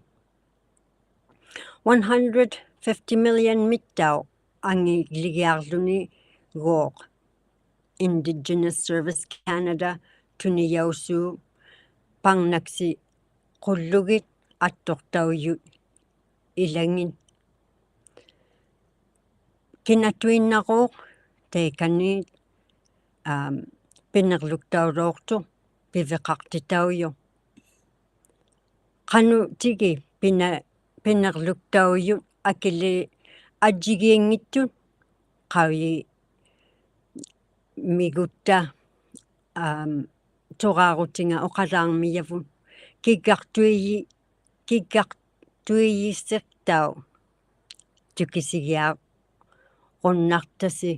One hundred fifty million-ᒥᑦᑕᐅᖅ ᐊᖏᒡᓕᒋᐊᕐᓗᓂᒎᖅ Indigenous Service Canada ᑐᓂᔭᐅᓲᑦ ᐸᕐᓇᒃᓯᖁᓪᓗᒋᑦ ᐊᑦᑐᖅᑕᐅᔪᑦ ᐃᓚᖏᑦ. ᑭᓇᑐᐃᓐᓇᕈᖅ ᑕᐃᑲᓃᑦ, ᐋᒻ, ᐱᓂᕐᓗᒃᑕᐅᓚᐅᖅᑐᖅ ᐱᕕᖃᖅᑎᑕᐅᔪᖅ. ᖃᓄᖅ ᑎᑭ ᐱᓇ-, ᐱᓂᕐᓗᒃᑕᐅᔪᑦ ᐊᑭᓖᑦ ᐊᔾᔨᒌᙱᑦᑐᑦ ᖃᐅᔨᒻᒥᒍᑦᑕ, ᐋᒻ, ᑐᕌᕈᑎᖓ ᐅᖃᓛᕐᒥᔭᕗᑦ. ᑭᒡᒐᖅᑐᐃᔨ-, ᑭᒡᒐᖅᑐᐃᔨᓯᖅᑕᐅᖅ ᑐᑭᓯᒋᐊᕈᓐᓇᖅᑕᓯ.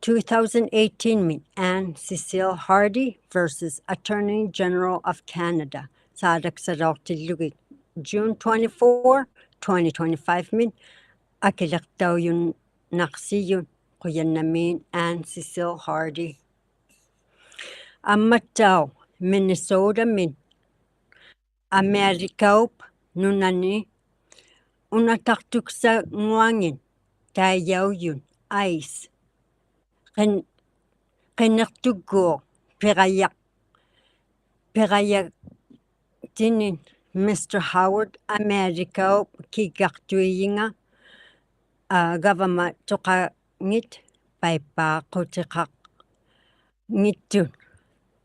Two thousand eighteen-ᒥ Anne Cecile Hardy versus Attorney General of Canada ᓵᓚᒃᓴᓚᐅᖅᑎᓪᓗᒋᑦ June twenty-four, twenty twenty-five-ᒥᑦ ᐊᑭᓕᖅᑕᐅᔪᓐᓇᖅᓯᔪᑦ ᖁᔭᓐᓇᒦᒃ Anne Cecile Hardy. ᐊᒻᒪᑦᑕᐅᖅ Minnesota-ᒥᑦ ᐊᒥᐊᓕᑲᐅᑉ ᓄᓇᓂ ᐅᓇᑕᖅᑐᒃᓴᙳᐊᖏᑦ ᑕᐃᔭᐅᔪᑦ ICE ᕿᓐ-, ᕿᓂᖅᑐᒃᑰᖅ ᐱᕋᔭᖅ-, ᐱᕋᔭᖅᑎᓂᒃ Mister Howard ᐊᒥᐊᓕᑲᐅᑉ ᑭᒡᒐᖅᑐᐃᔨᖓ, ᐋ, ᒐᕙᒪᑐᖃᖏᑦ ᐸᐃᑉᐹᖁᑎᖃᙱᑦᑐᑦ,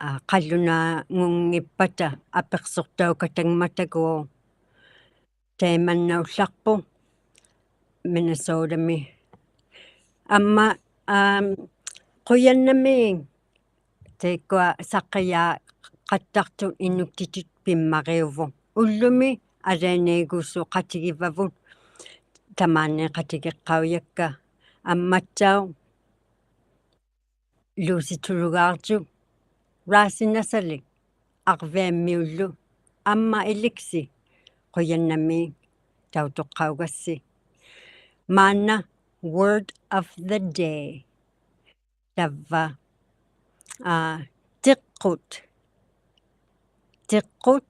ᐋ, ᖃᓪᓗᓈᖑᙱᑉᐸᑕ ᐊᐱᖅᓱᖅᑕᐅᑲᑕᖕᒪᑕᒎᖅ. ᑕᐃᒪᓐᓇᐅᓪᓚᖅᐳᖅ Minnesota-ᒥ. ᐊᒻᒪ, ᐋᒻ, ᖁᔭᓐᓇᒦᒃ ᑕᐃᒃᑯᐊ ᓴᖅᑭᔮᖃᑦᑕᖅᑐᑦ ᐃᓄᒃᑎᑐᑦ ᐱᒻᒪᕆᐅᕗᖅ. ᐅᓪᓗᒥ ᐊᓕᐊᓇᐃᒎᓲᖃᑎᒋᕙᕗᑦ ᑕᒫᓃᖃᑎᒋᖅᑲᐅᔭᒃᑲ. ᐊᒻᒪᑦᑕᐅᖅ ᓘᓯᑐᓗᒑᕐᔪᒃ ᕋᓴᐃ ᓇᓴᓕᒃ ᐊᕐᕕᐊᒻᒥᐅᓪᓗ ᐊᒻᒪ ᐃᓕᒃᓯ ᖁᔭᓐᓇᒦᒃ ᑕᐅᑐᖅᑲᐅᒐᔅᓯ. ᒫᓐᓇ word of the day. ᑕᕝᕙ, ᐋ, ᑎᖅᑯᑦ. ᑎᖅᑯᑦ,